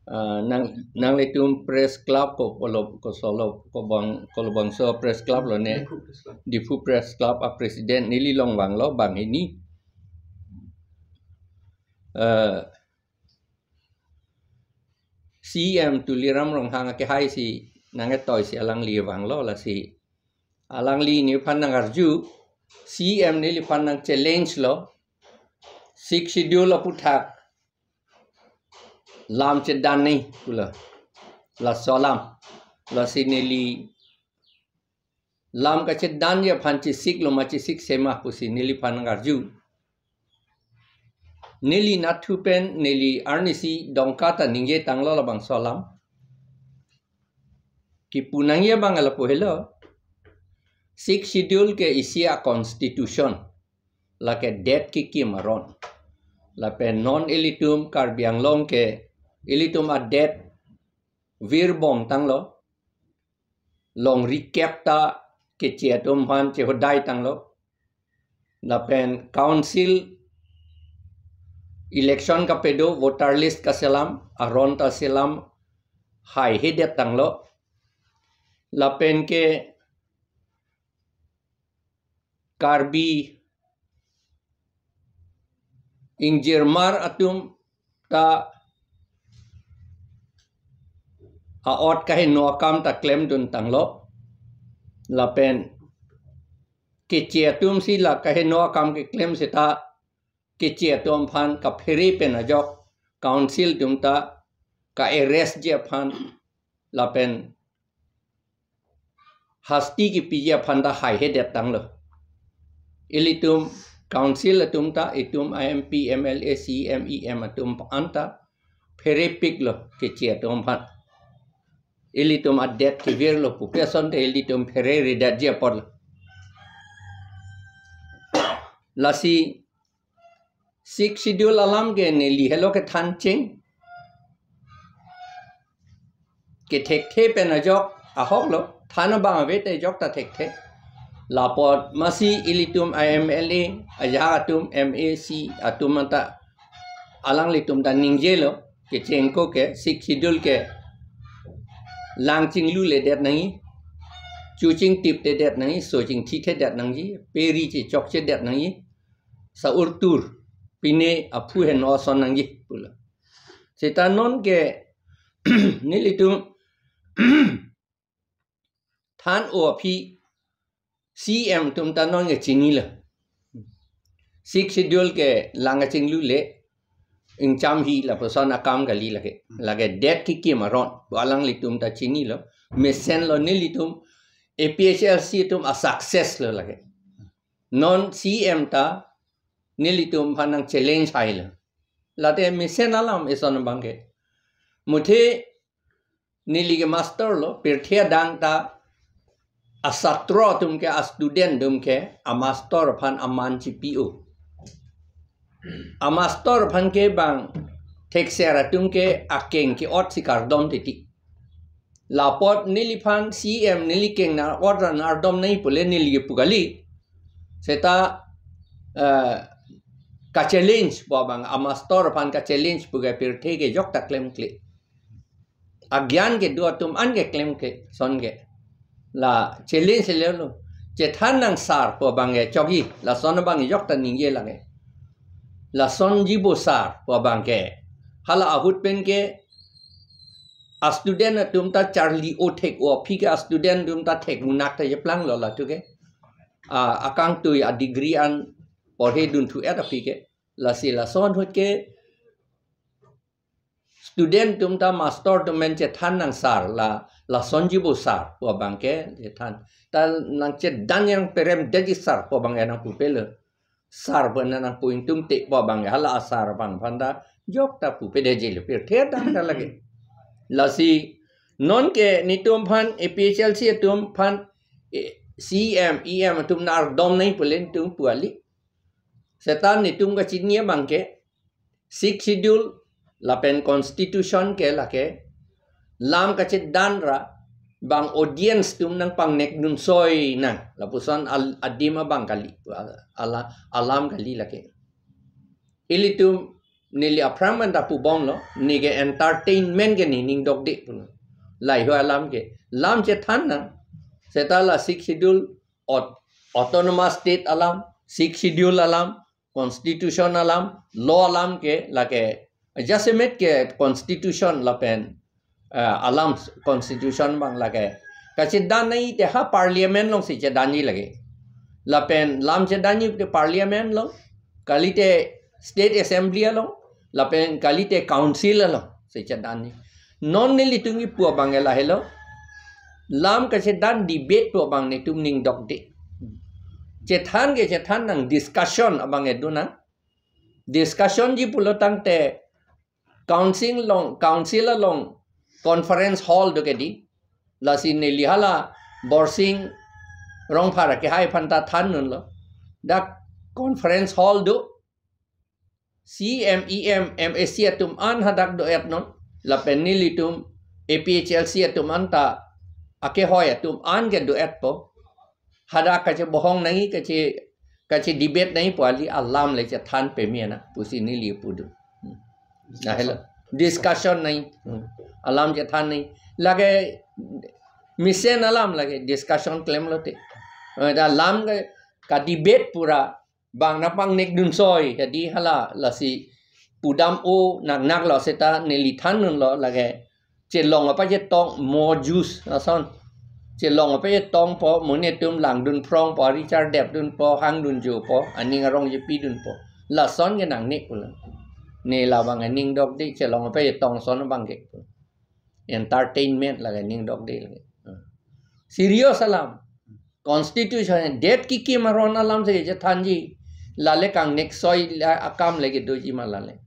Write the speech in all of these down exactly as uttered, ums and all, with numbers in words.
Ah, nang, nanglitum press club ko, kolo, ko solo, ko bang, kolobangso press club lo ne. Diphu Press Club. Diphu Press Club a president neli longvanglo bang hini. Eh, C M Tuliram Ronghang akehai si nangketoi si alangli vanglo, lasi alangli neliphan nangarju, C M neliphan nang challenge lo, Sixth Schedule aputhak lam chedan nangji pulo. Laso alam. Lasi neli lam kachedanje aphan chesiklo ma chesiksema pusi neliphan nangarju. Neli nathu pen neli arnisi dongka ta ningje tanglo labangso alam. Kipu nangji abang lapu helo. Sixth Schedule ke isi a constitution. Lake det kekim aron. Lapen non ilitum Karbi Anglong ke ilitum adet virbom tanglo. Longri kep ta Keche atum aphan chehodai tanglo. Lapen council election kapedo, voter list kaselam, aron ta selam, haihedet tanglo. Lapen ke Karbi ingjirmar atum ta a-ot kaheno akam ta klemdun tanglo. Lapen Keche atum si la kaheno akam keklem seta Keche atum aphan kaphere pen ajok council atum ta ka-arrest ji aphan lapen hasti kepiji aphan ta haihedet tanglo. Ilitum council atum ta itum M P, M L A, C M, E M atum aphan ta pherepiklo Keche atum aphan. Ilitum adet kevirlo pupe asonte ilitum phereredet ji apotlo. Lasi Sixth Schedule alam ke neli helo kethan cheng. Kethekthe pen ajok ahoklo, than abang ave te ajok ta thekthe. Lapot masi ilitum M L A, ajahak atum, M A C atum anta alanglitum ta ningjelo, kecheng ako ke Sixth Schedule ke lang chinglule det nangji, chu chingtip te det nangji, so chingthi te det nangji, peri chechok che det nangji, sa urtur, pine aphu heno ason nangji pulo. Seta non ke nelitum than o aphi C M atum ta non ke chinilo. Sixth Schedule ke lang chinglule, ingcham hi lapuson akam kali lake. Lake det kekim aron, bo alanglitum ta chinilo. Mesenlo nelitum, A P H L C atum a-success lo lake. Non C M ta nelitum aphan nang challenge hailo. Late mesen alam eson abang ke. Muthe neli ke master lo, pirthe adang ta asatro atum ke, a-student atum ke, amaster aphan aman chipi-o. Amaster aphan ke bang thekser atum ke akeng ke-ot si kardom titi. Lapot neliphan C M neli keng na-ot ra nang ardom nangji pule neli kepu kali. Seta, eh, ka-challenge pu abang, amaster aphan ka-challenge pu ke pirthe ke ajok ta klemkle. Agyan kedo atum an ke klemkle, son ke. La challenge lelo. Chethan nang sir pu abang ke chokji, lason abang ajok ta ningje lake. Lasonji bo sir pu abang ke. Hala ahut pen ke a-student atum ta charli-o thek-o aphi ke a-student atum ta thek munak ta jeplanglo latum ke. A, akangtui a-degree an porhe dunthu-et aphi ke. Lasi lason ahut ke student atum ta master atum men chethan nang sir la, lasonji bo sir pu abang ke chethan. Ta nang chedan yang peremdetji sir pu abang ke nang pupelo. Sir pu nang nangpu ingtungte pu abang ke hala a-sir abang aphan ta ajok ta pupedetji lo, pirthe adang ta lake. Lasi non ke netum aphan A P H L C atum aphan, eh, C M, E M atum nang ardom nangji pule netum pu kali. Seta netum kachini abang ke Sixth Schedule lapen Constitution ke lake lam kachedan ra bang audience atum nang pangnek dunsoi nang, lapuson al-, adim abang kali, ala, alam kali lake. Ilitum neli aphrang man ta pubomlo, neke entertainment ke ne ning dokde pulo. Lahei alam ke. Lam chethan nang, seta la Sixth Schedule, aut-, autonomous state alam, Sixth Schedule alam, constitution alam, law alam ke, lake, jasemet ke constitution lapen, eh, alam constitution abang lake kachedan nangji te ha parliament alongsi chedanji lake. Lapen lam chedanji te parliament along, kalite state assembly along, lapen kalite council alongsi chedanji. Non nelitum kipu abang ke lahelo. Lam kachedan debate pu abang netum ning dokde. Chethan ke chethan nang, discussion abang ke do nang. Discussion ji pulo tangte council along, council along conference hall do ke di. Lasi neli hala Borsing Rongphar akehai aphan ta than dunlo. Dak conference hall do. C M, E M, M A C atum an hadak do-et non. Lapen nelitum A P H L C atum an ta akehoi atum an ke do-etpo. Hadak kachebohong nangji, kache, kachedebate nangji pu kali, alam le chethan peme nang pusi neli pudu. Hmm. Lahelo. Discussion nangji. Hmm. Alam chethan nangji. Lake mesen alam lake discussion klemlote. Eh, dak lam ke kadebate pura bang nangpangnek dun soi, jadi hala lasi pudam o nang naklo seta neli than dunlo lake. Chelong apa chetong mo jus lason. Chelong apa chetongpo, mo netum langdun phrongpo, ari chardep dunpo, hang dunjopo, aning arong chepi dunpo. Lason ke nangne pulo. Ne labang aning dokde, chelong apa chetong ason abang ke. Entertainment lake, ning dokde lake. Serious alam. Constitution, det kikim aron alamsi chethanji. Lale kangnek soi la akam lake doji ma lale.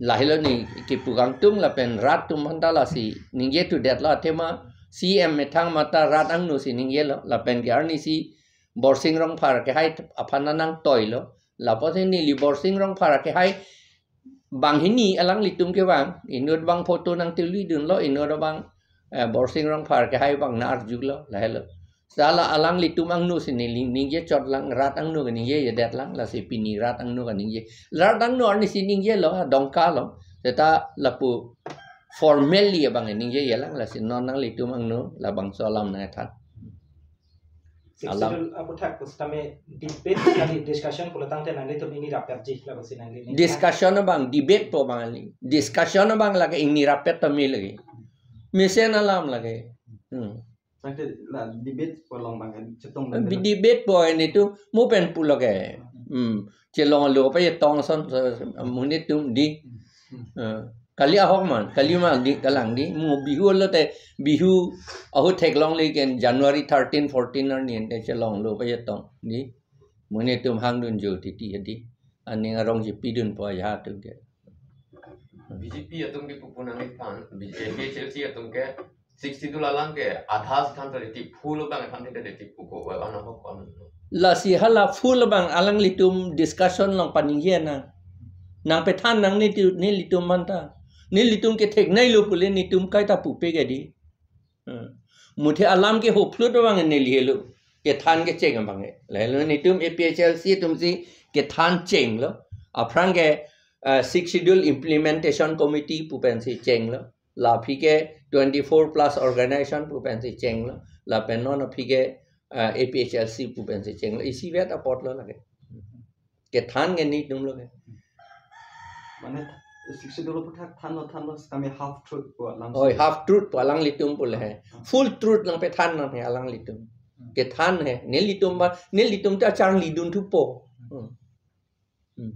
Lahelo ne kipu kangtung lapen rat atum aphanta lasi ningje tudetlo, athema C M methang mate rat angno si ningjelo, lapen ke arnisi Borsing Rongphar akehai aphan nangtoilo. Lapusi neli Borsing Rongphar akehai banghini alanglitum kevang, inut abang photo nangtuli dunlo, inut abang, eh, Borsing Rongphar akehai abang nang-arjulo, lahelo. Sala alanglitum angno si neli ningje chotlang, rat angno ke ningjejedet lang, lasi pini rat angno ke ningje. Rat angno arnisi ningjelo, adongka lo. Seta lapu formally abang ningjeje lang, lasi non nanglitum angno labangso alam nangthan. Sixth Schedule aputhak pusitame debate kali, discussion pulo tangte nanglitum ingni rapetji, lapusi nangli ning. Discussion abang, debate pu abang kali. Discussion abang lake ingni rapet tame lake. Mesen alam lake. Hmm. Tangte la debate pu along abang chetong dan. Debate pu netum mo pen pulo ke. Hmm. Chelonglo apa chetong ason, so, mo netum di. Hmm. Eh, kali ahok man, kali ma di, kalang di, mo Bihu lote, Bihu ahut theklongle ke January thirteen, fourteen arni ante chelonglo apa chetong di. Mo netum hang dunjo titi di. Aning arong chepi dunpo ya atum ke. B J P atum ke pupu nangphan, B J P, A P H L C atum ke Sixth Schedule alam ke adha si than ta deti, full abang than ta deti puko, wala na ho kon. Lasi hala full abang alanglitum discussion along paningje nang. Nangpethan nang neti, nelitum aphanta. Nelitum kethekneilo pule netum kaita pupe ke di. Hmm. Muthe alam ke hoplut abang neli helo. Kethan kecheng abang ke. Lahelo netum A P H L C atumsi kethan chenglo. Aphrang ke, eh, Sixth Schedule Implementation Committee pu pensi chenglo. La aphi ke twenty-four plus organization pu pensi chenglo. Lapen non aphi ke, eh, A P H L C pu pensi chenglo. Isivet apotlo lake. Kethan ke netumlo ke. Mane, Sixth Schedule aputhak thanlo, thanlo, kami half truth pu alam. Oi, half truth pu alanglitum pule he. Full truth nangpethan nang he alanglitum. Kethan he. Nelitum ba, nelitum ta charli dun thupo. Hmm. Hmm.